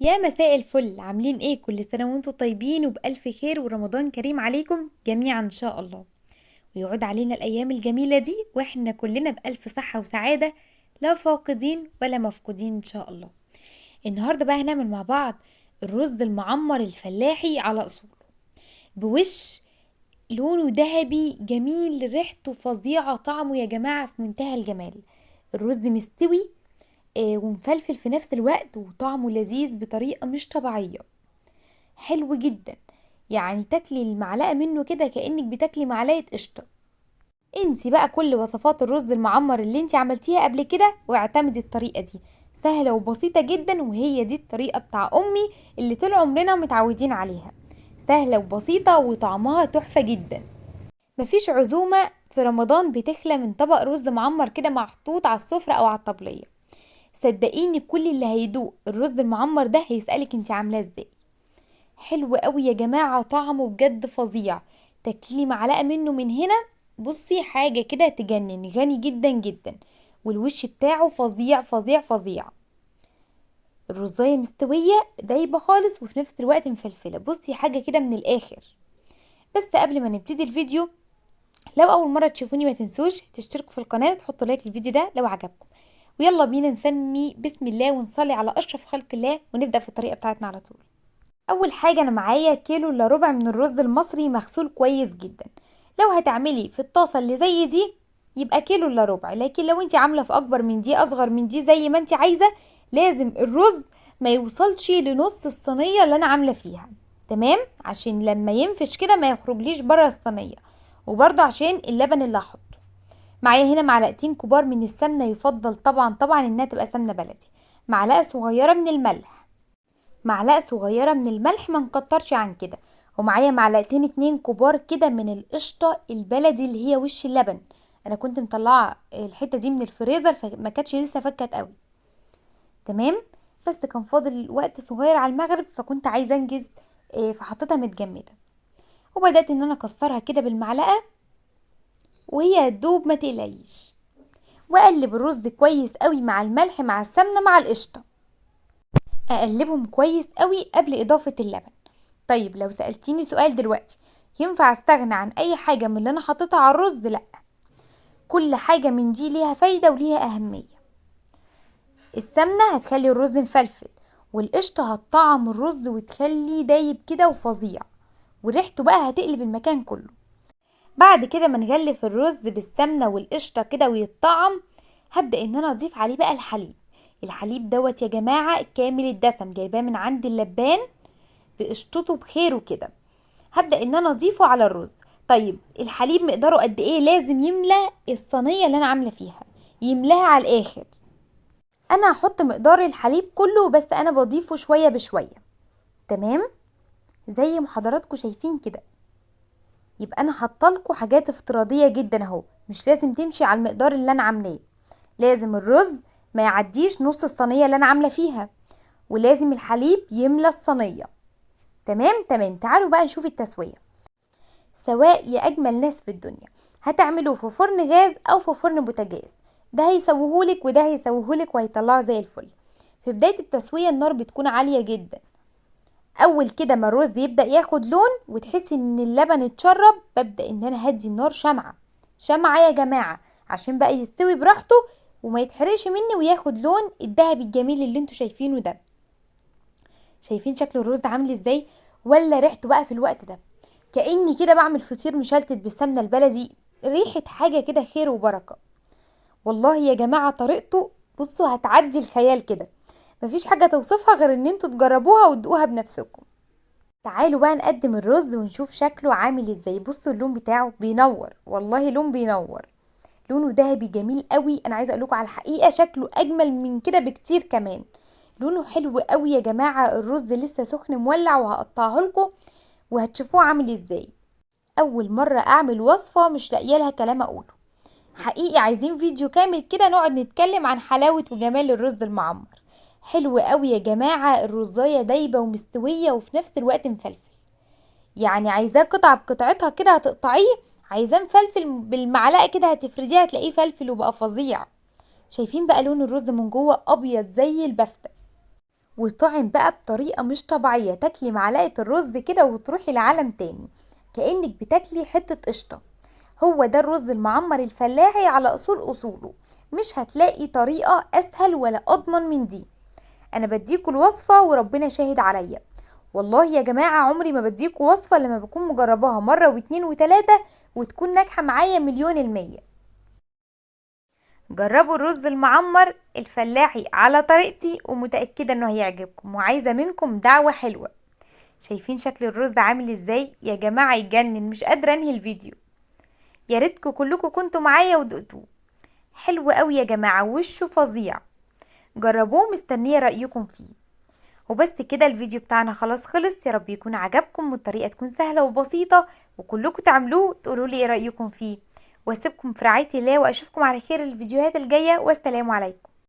يا مساء الفل، عاملين ايه؟ كل سنة وانتم طيبين وبألف خير، ورمضان كريم عليكم جميعا ان شاء الله، ويعود علينا الايام الجميلة دي واحنا كلنا بألف صحة وسعادة، لا فاقدين ولا مفقودين ان شاء الله. النهاردة بقى هنعمل مع بعض الرز المعمر الفلاحي على اصوله، بوش لونه ذهبي جميل، ريحته فظيعة، طعمه يا جماعة في منتهى الجمال. الرز مستوي ومفلفل في نفس الوقت، وطعمه لذيذ بطريقة مش طبيعية، حلو جدا. تاكلي المعلقة منه كده كأنك بتاكلي معلقة قشطة. انسي بقى كل وصفات الرز المعمر اللي انت عملتيها قبل كده واعتمدي الطريقة دي، سهلة وبسيطة جدا، وهي دي الطريقة بتاع أمي اللي طول عمرنا متعودين عليها، سهلة وبسيطة وطعمها تحفة جدا. مفيش عزومة في رمضان بتخلى من طبق رز معمر كده محطوط على السفرة أو على الطبلية. صدقيني كل اللي هيدوق الرز المعمر ده هيسألك انت عاملاه ازاي. حلو قوي يا جماعة، طعمه بجد فظيع، تاكلي معلقة منه من هنا بصي حاجة كده تجنن، غني جدا جدا، والوش بتاعه فظيع فظيع فظيع. الرزاية مستوية دايبة خالص وفي نفس الوقت مفلفلة، بصي حاجة كده من الآخر. بس قبل ما نبتدي الفيديو، لو أول مرة تشوفوني ما تنسوش تشتركوا في القناة وتحطوا لايك للفيديو ده لو عجبكم، ويلا بينا نسمي بسم الله ونصلي على أشرف خلق الله ونبدأ في الطريقة بتاعتنا على طول. أول حاجة أنا معايا كيلو إلا ربع من الرز المصري مغسول كويس جدا. لو هتعملي في الطاسة اللي زي دي يبقى كيلو إلا ربع، لكن لو انت عاملة في أكبر من دي أصغر من دي زي ما انت عايزة، لازم الرز ما يوصلش لنص الصينية اللي أنا عاملة فيها، تمام؟ عشان لما ينفش كده ما يخرجليش بره الصينية، وبرده عشان اللبن اللي هحطه. معايا هنا معلقتين كبار من السمنة، يفضل طبعا انها تبقى سمنة بلدي، معلقة صغيرة من الملح، معلقة صغيرة من الملح ما نكترش عن كده، ومعايا معلقتين 2 كبار كده من القشطة البلدي اللي هي وش اللبن. انا كنت مطلعة الحتة دي من الفريزر فما كانتش لسه فكت قوي، تمام؟ بس كان فاضل وقت صغير على المغرب فكنت عايزة انجز، فحطيتها متجمدة، وبدأت ان انا اكسرها كده بالمعلقة وهي هتدوب ما تقلقيش. واقلب الرز كويس قوي مع الملح مع السمنة مع القشطة، اقلبهم كويس قوي قبل اضافة اللبن. طيب لو سألتيني سؤال دلوقتي، ينفع استغنى عن اي حاجة من اللي انا حاططها على الرز؟ لا، كل حاجة من دي ليها فايدة وليها اهمية. السمنة هتخلي الرز مفلفل، والقشطة هتطعم الرز وتخليه دايب كده وفظيع، وريحته بقى هتقلب المكان كله. بعد كده ما نغلف الرز بالسمنة والقشطة كده ويتطعم، هبدأ ان انا اضيف عليه بقى الحليب. الحليب دوت يا جماعة كامل الدسم، جايباه من عند اللبان بقشطته بخيره كده، هبدأ ان انا اضيفه على الرز. طيب الحليب مقداره قد ايه؟ لازم يملى الصينية اللي انا عاملة فيها، يملاها على الاخر. انا هحط مقدار الحليب كله، بس انا بضيفه شوية بشوية، تمام؟ زي ما حضراتكم شايفين كده. يبقى انا حاطه حاجات افتراضية جدا اهو، مش لازم تمشي على المقدار اللي انا عاملاه. لازم الرز ما يعديش نص الصينية اللي انا عاملة فيها، ولازم الحليب يملى الصينية، تمام؟ تمام. تعالوا بقى نشوف التسوية. سواء يا اجمل ناس في الدنيا، هتعملوه في فرن غاز او في فرن بوتاجاز، ده هيسويهولك وده هيسويهولك وهيطلعه زي الفل. في بداية التسوية النار بتكون عالية جدا. اول كده ما الرز يبدأ ياخد لون وتحسي ان اللبن اتشرب، ببدأ ان انا هدي النار شمعة شمعة يا جماعة، عشان بقى يستوي براحته وما يتحرقش مني وياخد لون الذهبي الجميل اللي انتوا شايفينه ده. شايفين شكل الرز عامل ازاي؟ ولا ريحته بقى في الوقت ده كأني كده بعمل فطير مشلتت بالسمنة البلدي، ريحة حاجة كده خير وبركة. والله يا جماعة طريقته بصوا هتعدي الخيال كده، مفيش حاجة توصفها غير ان انتوا تجربوها وتدوقوها بنفسكم. تعالوا بقى نقدم الرز ونشوف شكله عامل ازاي. بصوا اللون بتاعه بينور، والله لون بينور، لونه ذهبي جميل قوي. انا عايزه اقول لكم على الحقيقه شكله اجمل من كده بكتير، كمان لونه حلو قوي يا جماعه. الرز لسه سخن مولع، وهقطعه لكم وهتشوفوه عامل ازاي. اول مره اعمل وصفه مش لاقيه لها كلام اقوله، حقيقي عايزين فيديو كامل كده نقعد نتكلم عن حلاوه وجمال الرز المعمر. حلو قوي يا جماعه، الرزايه دايبه ومستويه وفي نفس الوقت مفلفل، يعني عايزاه قطعه بقطعتها كده هتقطعيه، عايزاه مفلفل بالمعلقه كده هتفرديه هتلاقيه فلفل وبقى فظيع. شايفين بقى لون الرز من جوه ابيض زي البفته، وطعم بقى بطريقة مش طبيعية. تاكلي معلقة الرز كده وتروحي لعالم تاني، كأنك بتاكلي حتة قشطة. هو ده الرز المعمر الفلاحي على اصول اصوله، مش هتلاقي طريقة اسهل ولا اضمن من دي. انا بديكوا الوصفة وربنا شاهد عليا، والله يا جماعة عمري ما بديكوا وصفة لما بكون مجرباها مرة واتنين وتلاتة وتكون ناجحة معايا 1,000,000%. جربوا الرز المعمر الفلاحي على طريقتي ومتأكدة انه هيعجبكم، وعايزة منكم دعوة حلوة. شايفين شكل الرز عامل ازاي يا جماعة؟ يجنن، مش قادرة انهي الفيديو. يا ريتكم كلكم كنتوا معايا ودقتوه. حلو قوي يا جماعة، وشه فظيع. جربوه، مستنية رأيكم فيه. وبس كده الفيديو بتاعنا خلاص خلص. يا رب يكون عجبكم والطريقة تكون سهلة وبسيطة وكلكم تعملوه. تقولوا لي ايه رأيكم فيه، واسيبكم في رعاية الله واشوفكم على خير الفيديوهات الجاية، والسلام عليكم.